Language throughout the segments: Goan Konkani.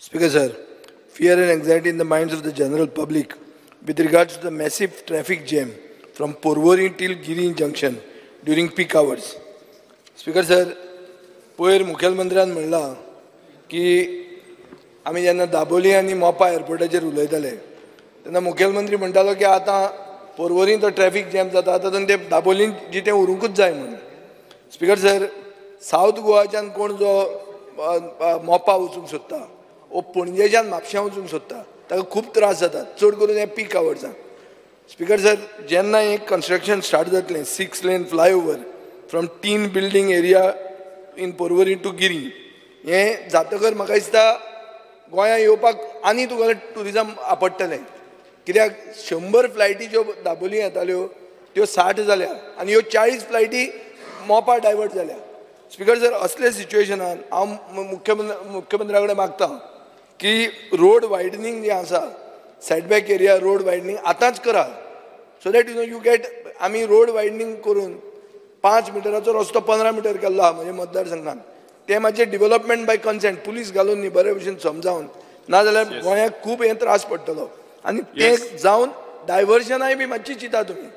Speaker sir, fear and anxiety in the minds of the general public with regards to the massive traffic jam from Porvorim till Girem junction during peak hours. Speaker sir, पयर मुखेलमंत्र्यान म्हणलां की आमी जेन्ना दाबोली आनी मोपा एअरपोर्टाचेर उलयताले तेन्ना मुखेलमंत्री म्हणटालो की आतां पोरवोरी तो ट्रॅफिक जॅम जाता, आतां ते दाबोलीन जितें उरूंकूच जाय म्हणून. स्पीकर सर, सावथ गोवाच्यान कोण जो मोपा वचूंक सोदता वो पणजेच्यान म्हापश्यां वचूंक सोदता ताका खूब त्रास जातात, चड करून हे पीक आवर्सान. स्पीकर सर, जेन्ना हें कन्स्ट्रक्शन स्टार्ट जातलें 6 lane flyover from tin building area in Porvorim to Girem, हें जातकर म्हाका दिसता गोंया येवपाक आनी तुका ट्युरिजम आपडटलें. कित्याक 100 फ्लायटी ज्यो दाबोली येताल्यो त्यो 60 जाल्या आनी ह्यो 40 फ्लायटी मोपा डायवर्ट जाल्या. स्पीकर सर, असले सिच्युएशनान हांव मुख्यमंत्र्या कडेन मागता की रोड वायडनींग जें आसा, सेटबॅक एरिया रोड वायडनींग आतांच करा, so that you know you get. आमी रोड वायडनींग करून 5 मिटराचो रस्तो 15 मिटर केल्लो आहा म्हज्या मतदारसंघान. ते मातशें डिवलपमेंट बाय कन्सेंट, पुलीस घालून न्ही, बरे भशेन समजावन, नाजाल्यार गोंयाक खूब हें त्रास पडटलो. आनी ते जावन डायवर्जनाय बी मातशी चिंता तुमी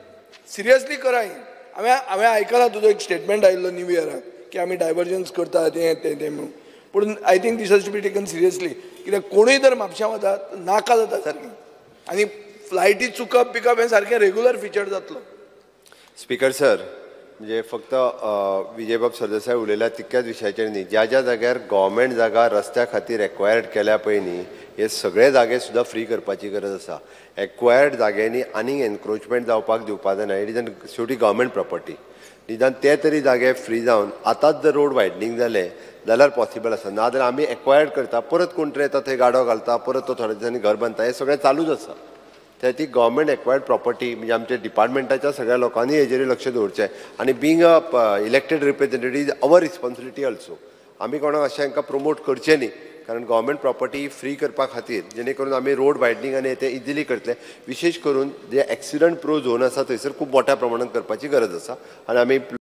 सिरियसली करा. हें हांवें आयकलां तुजो एक स्टेटमेंट आयिल्लो न्यू इयराक की आमी डायवर्जन्स करता तें तें तें म्हणून, पूण I think this has to be taken seriously. कित्याक कोणूय जर म्हापश्यां वता नाका जाता सारकें, आनी फ्लायटी चुकप पिकप हें सारकें रेगुलर फिचर जातलो. स्पीकर सर, म्हणजे फक्त विजयबाब सरदेसाय उलयल्या तितक्याच विशयाचेर न्ही, ज्या ज्या जाग्यार गव्हर्मेंट जागा रस्त्या खातीर एक्वायर्ड केल्या पळय न्ही, हे सगळे जागे सुद्दां फ्री करपाची गरज आसा. एक्वायर्ड जाग्यांनी आनीक एनक्रोचमेंट जावपाक दिवपा जायना. It is शेवटी गव्हर्मेंट प्रॉपर्टी, निदान ते तरी जागे फ्री जावन आतांच जर रोड वायडनींग जालें जाल्यार पॉसिबल आसा. नाजाल्यार आमी एक्वायर्ड करता, परत कोण तरी येता थंय गाडो घालता, परत तो थोड्या दिसांनी घर बांदता, हें सगळें चालूच आसा. त्या ती गव्हर्मेंट एक्वायर्ड प्रॉपर्टी म्हणजे आमच्या डिपार्टमेंटाच्या सगळ्या लोकांनी हेजेर लक्ष दवरचें. आनी being a elected representative is our responsibility also. आमी कोणाक अशें हांकां प्रमोट करचें न्ही, कारण गव्हर्मेंट प्रॉपर्टी फ्री करपा खातीर जेणे करून आमी रोड वायडनींग आनी ते इजिली करतले. विशेश करून जे एक्सिडंट प्रो झोन आसा थंयसर खूब मोठ्या प्रमाणात करपाची गरज आसा आनी आमी